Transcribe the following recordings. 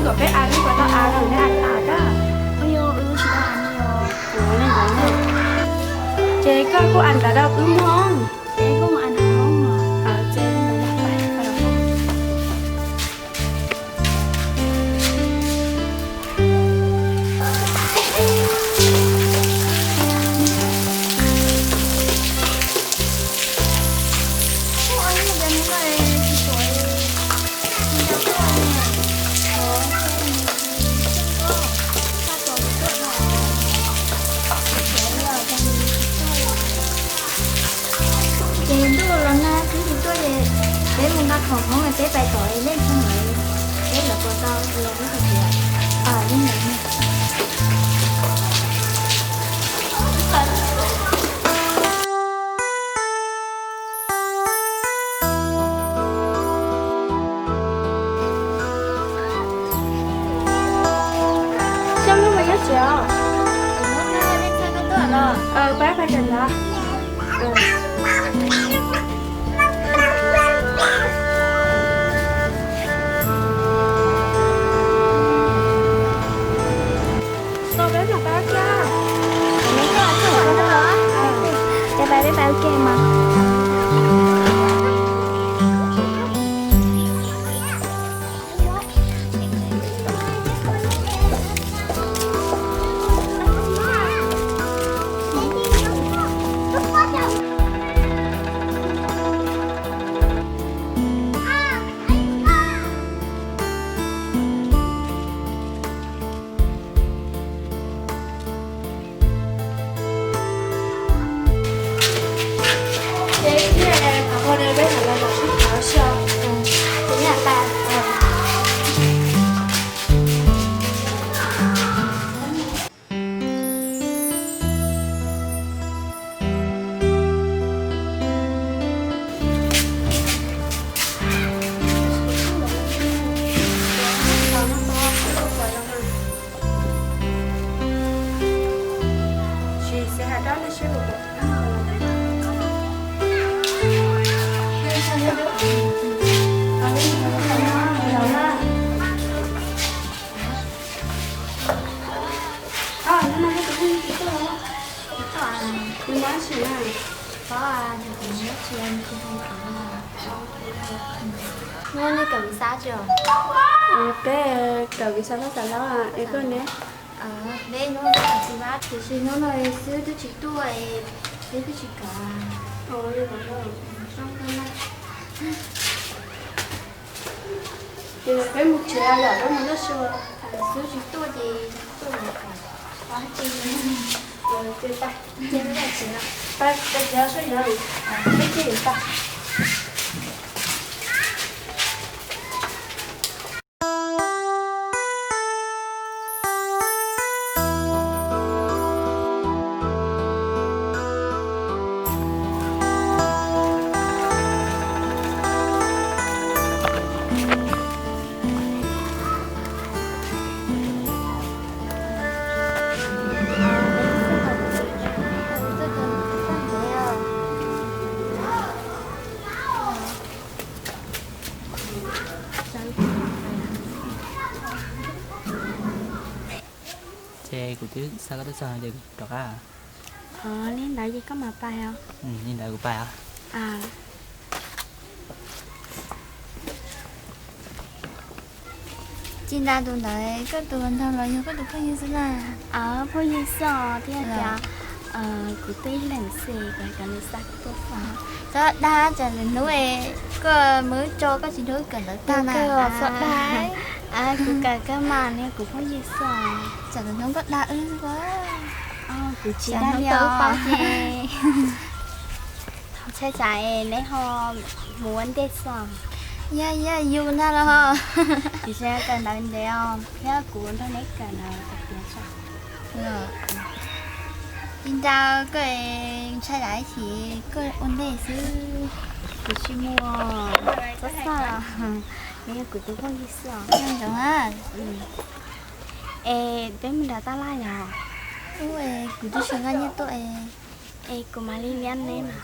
Peb a, neb puas tau a los neb a a kab? Ua li os, wb tsis tau a li os. Ces koj kuj a ntawv rau wb mloog. Ces koj mus a ntawv mloog. Ces ntuj los nag twb tsis tuaj ces peb mus nqa khoom hmoob es peb pais tom es lej txog ntawd, peb lawv puas tau los peb hais tias, a, yeej lawv ne. Xyoo no mas nyob tsev os. Pab pab kawm ntawv. Ces pab peb pab ua ke mas. Hnub nej kawm Xab tsis? Peb kawm Xab Phab Xab Laub, es koj ne? Peb hnub no kawm Xab Phab, tiam sis hnub no xib hwb twb tsis tuaj, peb twb tsis kawm. Ces peb mus tsev yom, peb mus noj su. Xib hwb tsis tuaj ces tuaj mus kawm. Ces peb mus tsev, peb mus tsev, peb mus tsev. Ces kuv twb xa koj tuaj txog ces kuv rov qab. Li ntawd ces koj mam pais os. Li ntawd kuv pais os. Tsis ntas tus ntawd, koj tus hluas nraug los yog koj tus phooj ywg xwb na? Phooj ywg xwb os, thiab tias kuv twb ib leeg xwb, kuv hais kom nws xa koj tuaj xwb. Txhob dag, tsam lwm hnub koj mus tso koj tsis nrog wb kawm ntawv tag na. Txhob dag, kuv kawm kawg mas, nws kuv phooj ywg xwb os. Tsam lwm hnub koj dag wb xwb. Kuv tsis dag li os. Ntshai tsam neb ho mus ua ntej xwb. Yog yog yus ntag los. Tiam sis kawm ntawv ntev os, thiab kuv nrog neb kawm ntawv tiav tiav. Li ntawd koj ntshai tsam ib chim koj ua ntej xwb. Kuv tsis muaj, txhob xav, neb yog kuv tus phooj ywg xwb os. Ntsoov a. Es peb mus nram tab laj yog? Kuv twb tsis nqa nyiaj tuaj es. Es kuv mam li liab neb na.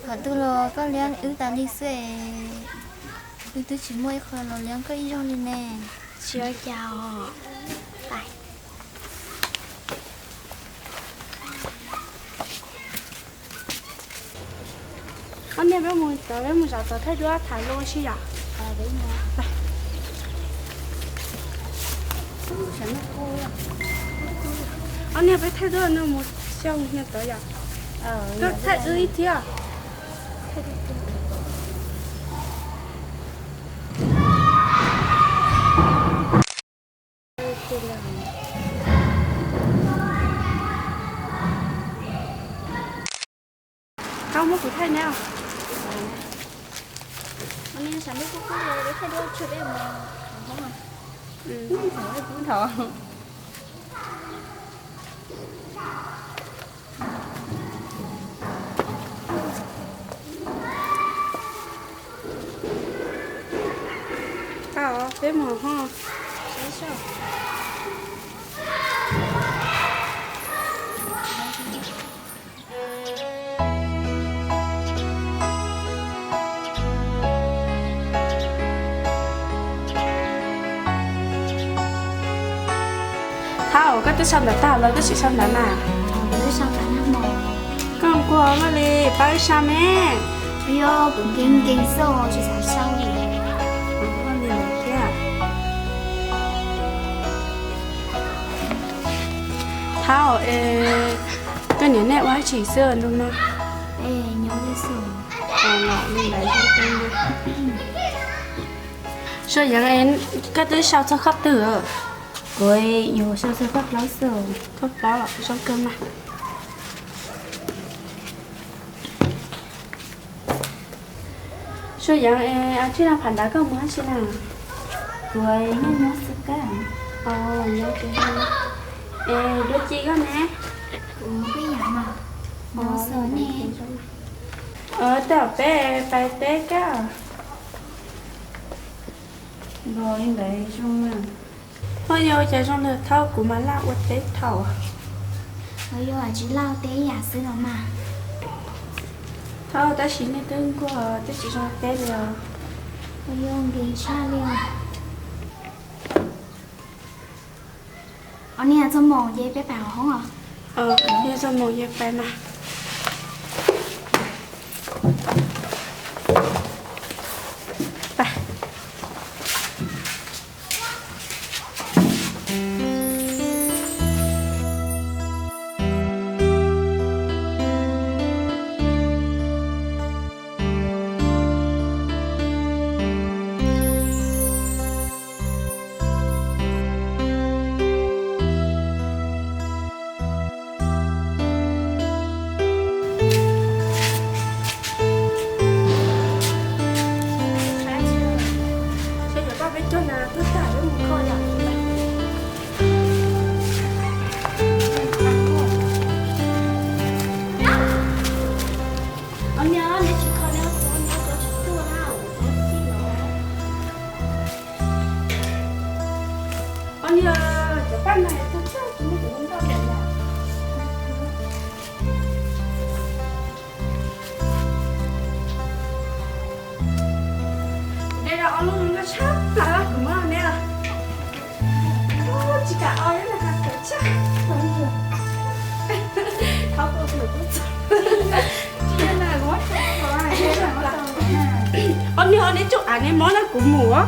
Qhov twg los koj liab wb tas li xwb es. Wb twb tsis muaj ib qho los liab koj ib zaug li ne. Tsis ua cas os. Ob niag peb mus tod, peb mus zaum tod thaij duab tham lus ua si yom. Ob niag peb thaij duab no mus xyaum niag tod yom. Koj thaij wb ib thiab. Thaum muab kuv thaij ne. Tau, peb mus hoob. Thaum koj twb sau ntawv tag los koj tsis sau ntawv na? Koj nquag luaj li, pab wb sau me. Yog kuv nkees nkees xwb tsis xav sau li. Thiab. Thaum es koj niam nej ua dab tsi xwb ntu no? Suab Yeev, koj twb sau txog khob twg? Kuv yuav sau txog khob plaub xwb. Khob plaub los zoo kawg mas. Suab Yeev, es tsij no phav nrad koj mus dab tsi na? Kuv nyob nyob xwb kawg. Es dua ci koj ne? Kuv peb yam mas. Nyob xwb ne. Tej zaum peb pais teb kawg. Los li ntawd zoo na. Ho yog cas zoo nag thaum kuv mas laj ua teb thaum. Ho yog tsis laj ua teb yam xwb los mas. Thaum tab sis nej twb nquag twb tsis zoo teb li os. Ho yog nkees tshaj li os. Os, nej txog moos ces peb pais hauv hoob os. Yog txog moos ces pais mas. Kuv de los ob lub zoo nkauj tshaj plaws, kuv muab neb os. Tsis kam os, ib yam li kawm tshaj. Ob niag, neb tsuj av neb mob na, kuv mus os.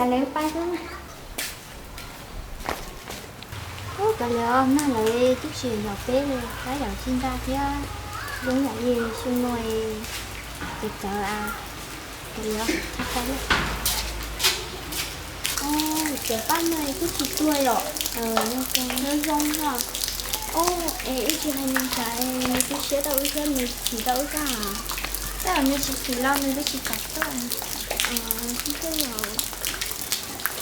kav lawv pab xwb. Ub, kav liam, nag lawv twb tsis yog peb li, tab yam tsis nta thiab. Zoo yam li xyoo no es txawv txawv a, kav liam, tsis pab li. Ub, cov paj no kuj tsis tuag yom? Nyob zoo no. Ub, es wb tsis hais nws tsam nws tu siab tau wb thiab nws chim tau wb kag. Tab yam nws tsis chim los nws twb tsis kam tuaj. Twb yog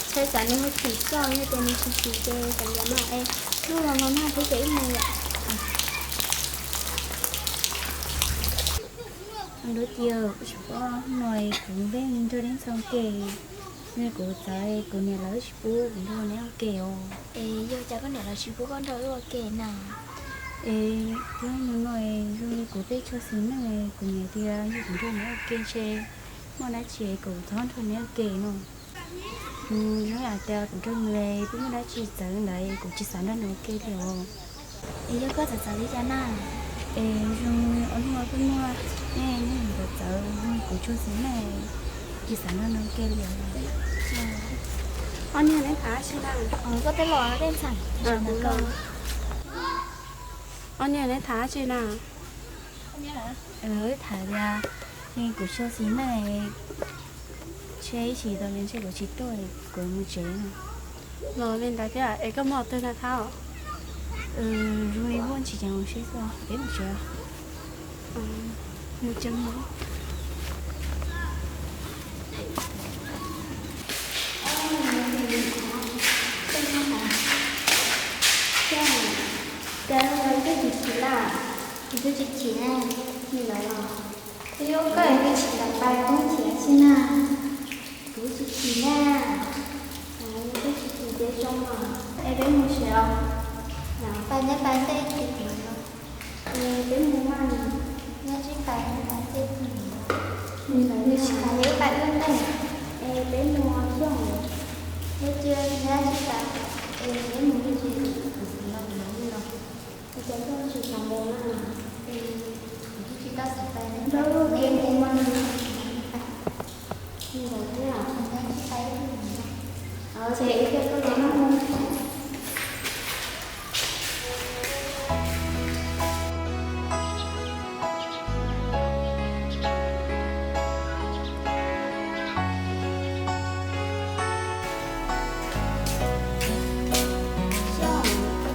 ntshai tsam nws ho chim txog, yog tias nws tsis chim ces kav liam mas es hnub no no nag thiab ces wb mus lawm. Lub tiag, kuv tsis paub, hnub no kuv npej nrog neb ntxhua ua ke, nws kuv txawv, kuv niam lawv tsis pub kuv nrog neb ua ke os. Es yog cas koj niam lawv tsis pub koj nrog wb ua ke na? Es hnub no zoo li kuv peb tshua xis neej, kuv niam tias yog kuv nrog neb ua ke ntshe muaj dab tsi kuv txhob nrog neb ua ke no. Zoo yam tias kuv nrog nws peb muaj dab tsi txawv ntawd kuv tsis xav nrog nws ua ke li os. Es yog koj txawv txawv li cas na? Es zoo li ob hnub no peb muaj nej neeg txawv txawv, kuv tshua xis neej, tsis xav nrog nws ua ke li os. Ob niag neb tham dab tsi na? Koj tej los tej ntxhais. Ob niag neb tham dab tsi na? Wb tham tias kuv tshua xis neej, ntshe ib chim tau ntshe kuv tsis tuaj, kuv mus tsev no. Los li ntawd thiab es koj muaj qhov twg na thab? Zoo li muaj ntsis ces mus seb xwb, peb mus tsev. Mus tsev mus. Cas no twb tsis chim na? Kuv twb tsis chim na. Li lawm los? Twb yog koj twb tsis tau pais poob thiab xwb na. Kuv tsis chim na. Twb tsis chim ces zoo mas. Es peb mus tsev os. Pais neb pais tej tim no. Es peb mus mas. Neb tsis pais neb pais tej tim no. Neb tsis pais neb pais ua ntej. Es peb mus xyoo. Neb cia neb tsis pais. Es peb mus ib tsis tim no li no. Cas koj tsis xav mus na? Es kuv twb tsis tau xav pais na. Peb mus mas. Mus thiab. Ces ib pliag koj los na. Xyoo,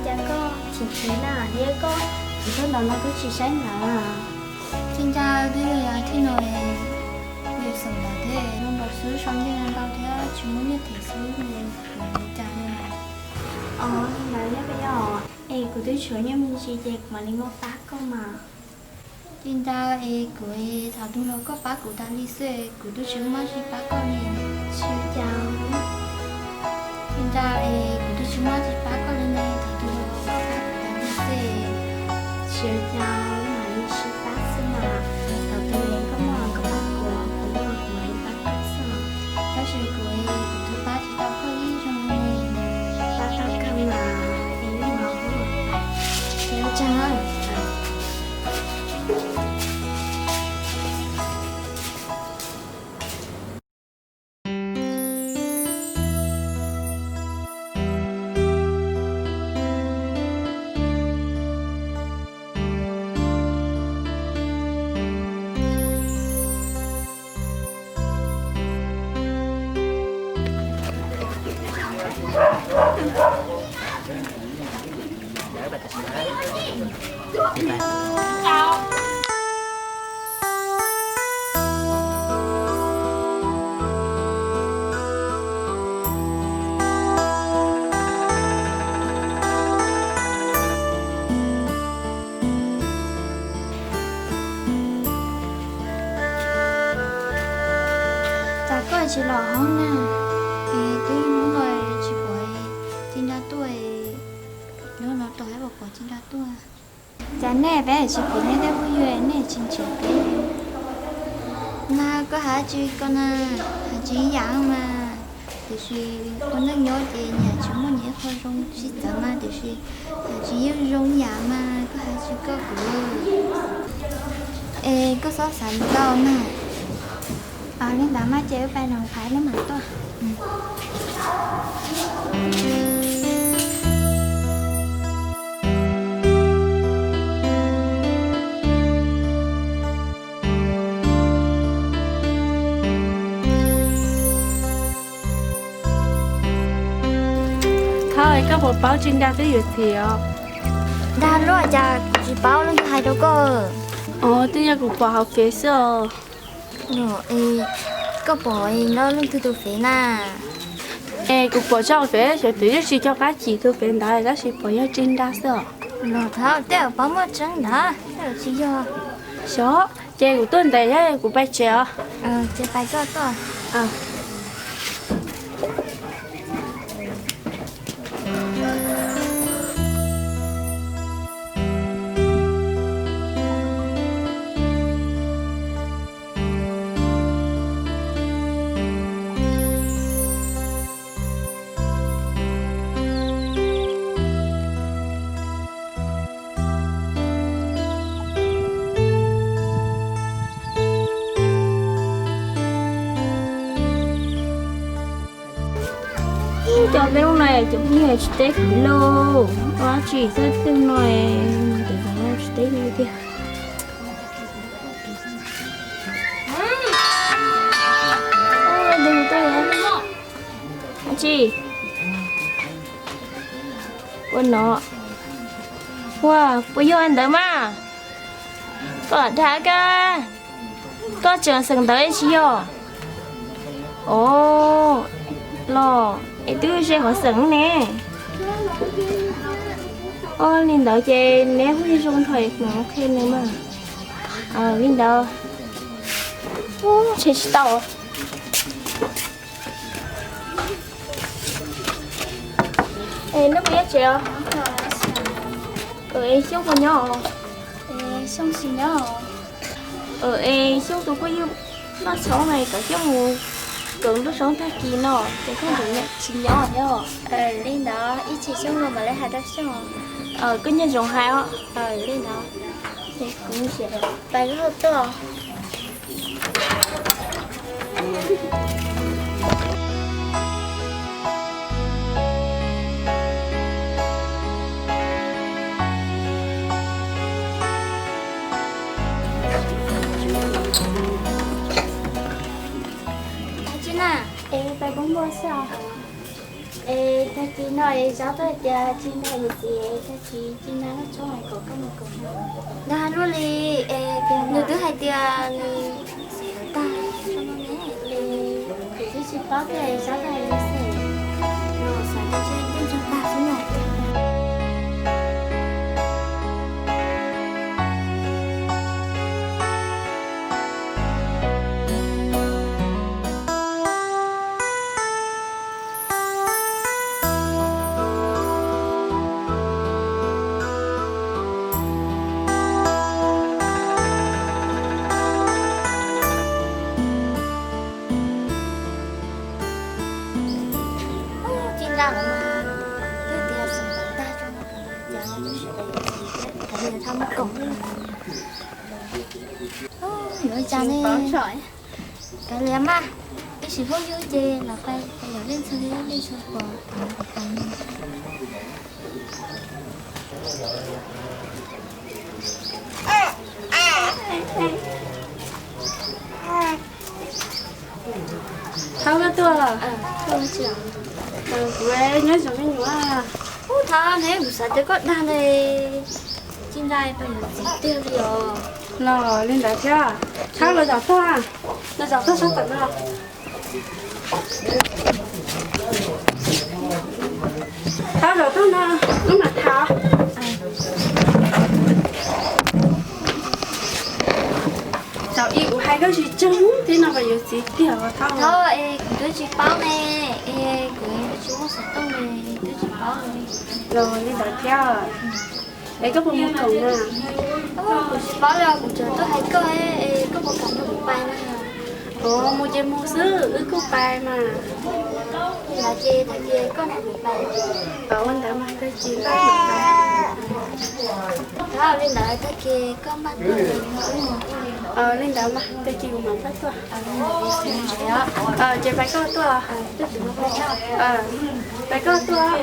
cas koj chim chim na, thiab koj tsis tau ntawm no twb tsis saib ntawd. Tsis ntau, twb yog thib no, kuv yog xeem ntawd thiab, zoo nraug xwb, sau nyiaj ntau thiab tsis muaj nyiaj them xwb, kuv li cas na. Os, ntawd yog, es kuv twb tshuav nyiaj me ntsis ces kuv mam li muab pab koj mas. Tsis ntau, es kuv thaum twg los koj pab kuv tas li xwb, kuv twb tsis muaj tsis pab koj li. Tsis ua cas. Tsis ntau, es kuv twb tsis muaj tsis pab koj li ne, thaum twg los koj pab kuv tas li xwb. Tsis ua cas, mam li sib pab xwb mas. Thaum twg koj muaj koj pab kuv, kuv muaj kuv mam li pab koj xwb. Tab sis kuv, kuv twb pab tsis tau koj ib zaug li. Pab tau kawg mas, es yeej los, es ua tsaug. Cas koj tsis los hauv na? Es twb hnub no tsis pom Txij Nra tuaj, hnub no tos ib puas pom Txij Nra tuaj. Cas nej peb tsis pom nej tej phooj ywg, nej tsis nrhiav peb? Mas koj hais tsis ko na, hais tsis ib yam mas. Tiam sis ua neej nyob ces nyias tsis muaj nyias ib qho zoo sib txawv mas, tiam sis hais tsis yeej zoo yam mas, koj hais tsis koj kuv. Es koj txhob xav ntau mas. Li ntawd mas ces wb pais nrog Phaiv lub mam tuaj. Thov, koj puas paub Txij Nra twb yuav txiv os? Dag luaj, cas kuv tsis paub leej twg hais rau koj? Os, twb yog kuv pom hauv fev xwb os. Koj pom nyob leej twg tus fev na? Es kuv pom tso hauv fev, xyov twb yog tsis cov qab chim tus fev ntawd, tab sis pom yog Txij Nra xwb os. Los thov, tej zaum paub muaj tseeb ntawd, tej zaum tsis yog. Xyov, ces kuv tuaj ntev thiab, kuv pais tsev os. Ces pais koj tuaj. Cov peb lub no cov phooj ywg tsis teb kuv lauj, ua dab tsi xwb tej no, cov no tsis teb li tiag. Dab tsi? Ua no. Ua, puas yog ntawd mas? Koj lam dag koj. Koj tseem xeem ntawv tsis yog? Os, los es twb ze qhov xeem ne. Os, li ntawd ces neb hu zoo thaum kuv qhia nws mas. Li ntawd. Ub, ntshe tsis tau. Es neb puas nyob tsev os? Es Xyooj puas nyob os? Xyooj tsis nyob. Es Xyooj tus phooj ywg noj tshoob mas kom Xyooj mus kawm nruab tshoob tag kis no ces Xyooj tsis nyob thiab. Li ntawd ib chim Xyooj los mam li hais rau Xyooj. Koj nco ntsoov hais os. Li ntawd. Pais log tuaj. Tsis na, es pais kua muag xwb. Es tag kis no es Zaub tuaj hais tias tsis nrog yus txiv, tag kis tsis nrog lub tshoob kom koj mus kawm. Nrog luaj li, es nws twb hais tias nws tag, es kuv twb tsis paub tias Zaub tuaj hais li xwb. Los xav tias ntshe tej ntshe tag xwb na. Tij Nra, twb tias xeem tag tso, cas lawv tsis pais yuav txiv thiab, kav liam txhob muab koom li. Yuav ua cas ne? Kav liam mas, ib sim phooj ywg ces los pais pais yam leej twg leej twg pom. Thaub, koj tuaj los? Kuv nyob zoo me nyuam. Ub, Thaub, neb kuv xav tias koj dag ne, Tij Nra pais yuav txiv tiag li os. Los li ntawd thiab. Thaub, los zaum tuaj, los zaum tuaj sab tod no. Thaub, zaum tuaj no, wb mam tham. Thaum ub kuv hais koj tsis tseeb, tib no pais yuav txiv tiag os Thaub. Thaub, es kuv twb tsis paub ne, es kuv tsis muaj xov tooj ne, twb tsis paub ne. Los li ntawd thiab. Es koj puas mus koom na? Kuv tsis paub li os, kuv tsuas tuaj hais koj, es koj puas kam nrog kuv pais na? Mus ces mus xwb, wb kuj pais mas. Los ces tag kis koj nrog kuv pais. Ua ntawd mas tag kis pais. Li ntawd tag kis koj npaj tuaj. Li ntawd mas tag kis kuv mam npaj tuaj. Ces pais koj tuaj. Pais koj tuaj.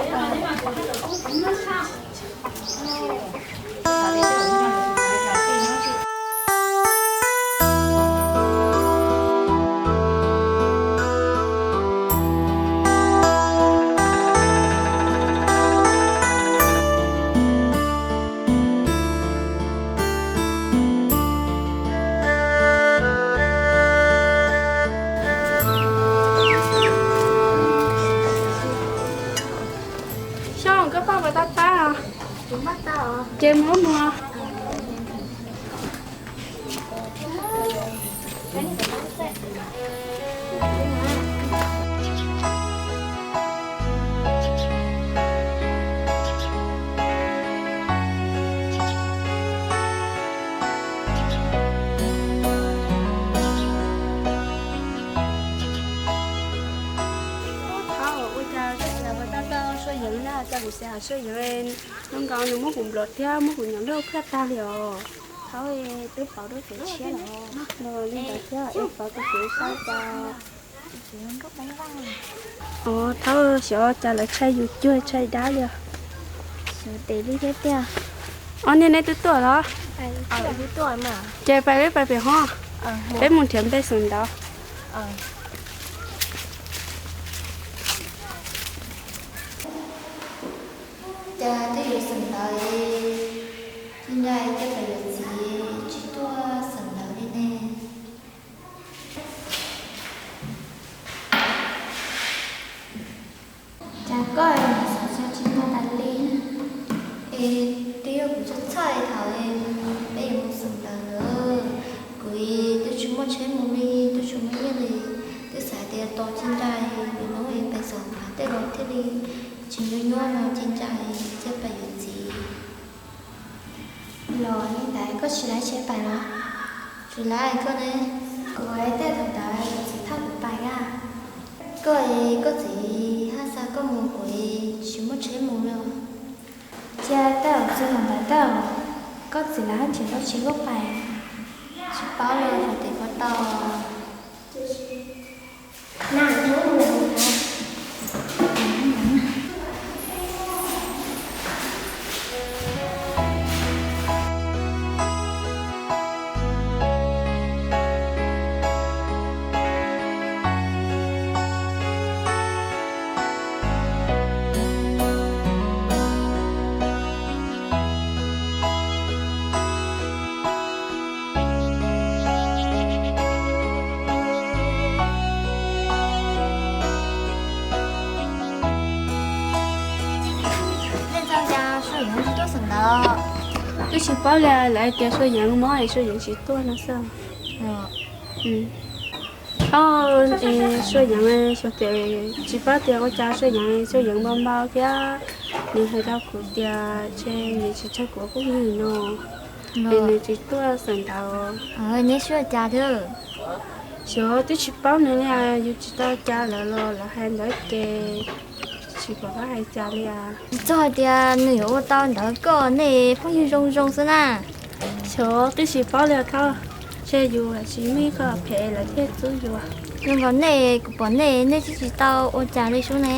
Xyooj, koj npaj puas tau pab? Ces mus mus. Thov ua cas tau tau Suav Yeev na, cas kuv xav Suav Yeev zoo nkaus nws muab kuv block thiab muab kuv nyob nrog phaj tag li os. Thov twb pauv rau tsev tshiab los. Li ntawd thiab es pauv rau tsev saib cas. Ov, thov xyov cas lawv tshaj yus cuag tshaj dab li os. Xyov tes li thiab tiag. Ob niag neb twb tuaj los? Ces pais peb pais pem hov, peb mus nrhiav npe xeem ntawv. Cas twb yuav xeem ntawv li, ib nra cas pais yuav txiv tsis tuaj xeem ntawv li ne. Ces ntshai yuav hnub es pais xauv npav tej los thiaj li tsis nyuaj nyuaj no ces ntshai thiaj pais yuav txiv. Los li ntawd koj tsis laib tsheb pais los? Tsis laib koj ne? Kuv tej thaum ntawd txiv thauj kuv pais a. Koj es koj txiv haj xa koj mus kuv tsis muaj tsheb mus li. Cia tej zaum txog thaum ntawd tej zaum koj txiv lawv haj tseem tau tsheb koj pais. Tsis paub li, xyov tias puas tau. Nej txog cas Suav Yeev tsis tuaj xeem ntawv? Twb tsis paub li, lawv hais tias Suav Yeev mob es Suav Yeev tsis tuaj no xwb. Ob, Suav Yeev xyov tias, tsis paub tias ua cas Suav Yeev, Suav Yeev npau npau thiab, nws hais rau kuv tias ntshe nws tsis tshua kuv phooj ywg no, es nws tsis tuaj xeem ntawv. Neb sib ua cas thiab? Xyov twb tsis paub nws li, yus tsis tau cas lawv los lawv hais ntawd ces tsis pom qab hais cas li. Tsis txog hais tias nws yuav ua tau ntawd koj, nej phooj ywg zoo zoo xwb na. Xyov twb tsis paub li koj, ntshe yus tsis muaj ib qho phem lawv thiaj txub yus. Zoo nkaus nej, kuv pom nej, nej twb tsis tau ua cas li sub ne.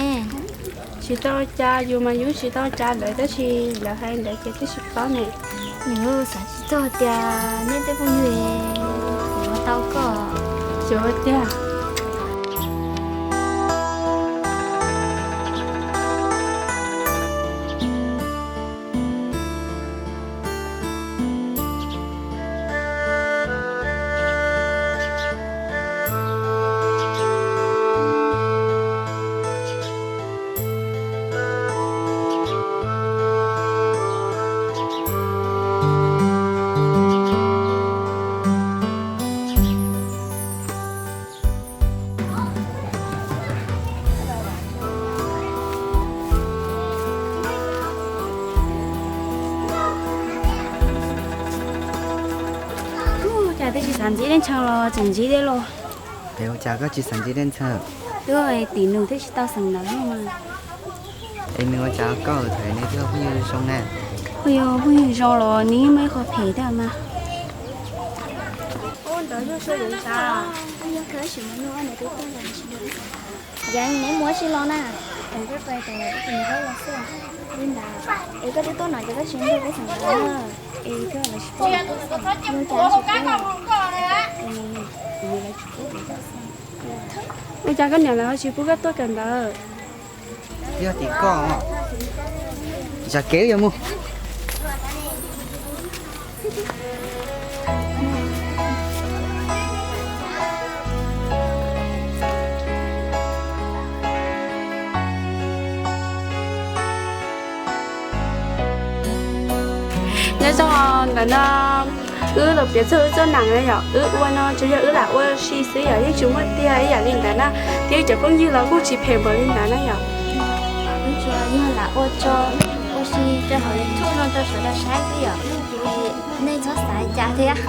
Tsis tau ua cas, yus mas yus tsis tau ua cas lawv, tab sis lawv hais ntawd ces twb tsis paub ne. Nws xav tsis txog tias nej tej phooj ywg yuav ua tau koj. Xyov tiag. Ua cas twb tsis xav ntsib Dej Ntshaw los tseem ntsib thiab los? Es ua cas koj tsis xav ntsib Dej Ntshaw? Twb tim nus thiaj tsis tau xeem ntawv mas. Es nws ua cas koj thaum nws twb yog phooj ywg zoo na? Yog phooj ywg zoo los nws yeej muaj ib qho phem thiab mas. Yeev, neb mus ua si los na? Li ntawd, es koj twb tuaj no ces koj tsis nrog peb xeem ntawv na? Es koj los tsis tuaj, ua cas tsis pub? Ua cas koj niam lawv tsis pub koj tuaj kawm ntawv? Yog tim koj, zam kev yuav mus. Nyob zoo ntawm no, wb los piav txog wb txoj neej na yom, wb ua no tsuas yog wb lam ua si xwb yom, yeej tsis muaj tiag ib yam li ntawd na, thiab wb cov phooj ywg los kuj tsis phem npaum li ntawd na yom. Wb tsuas yog lam ua tso, ua si rau hauv YouTube no rau sawv daws saib xwb yom, nej txhob xav cas thiab.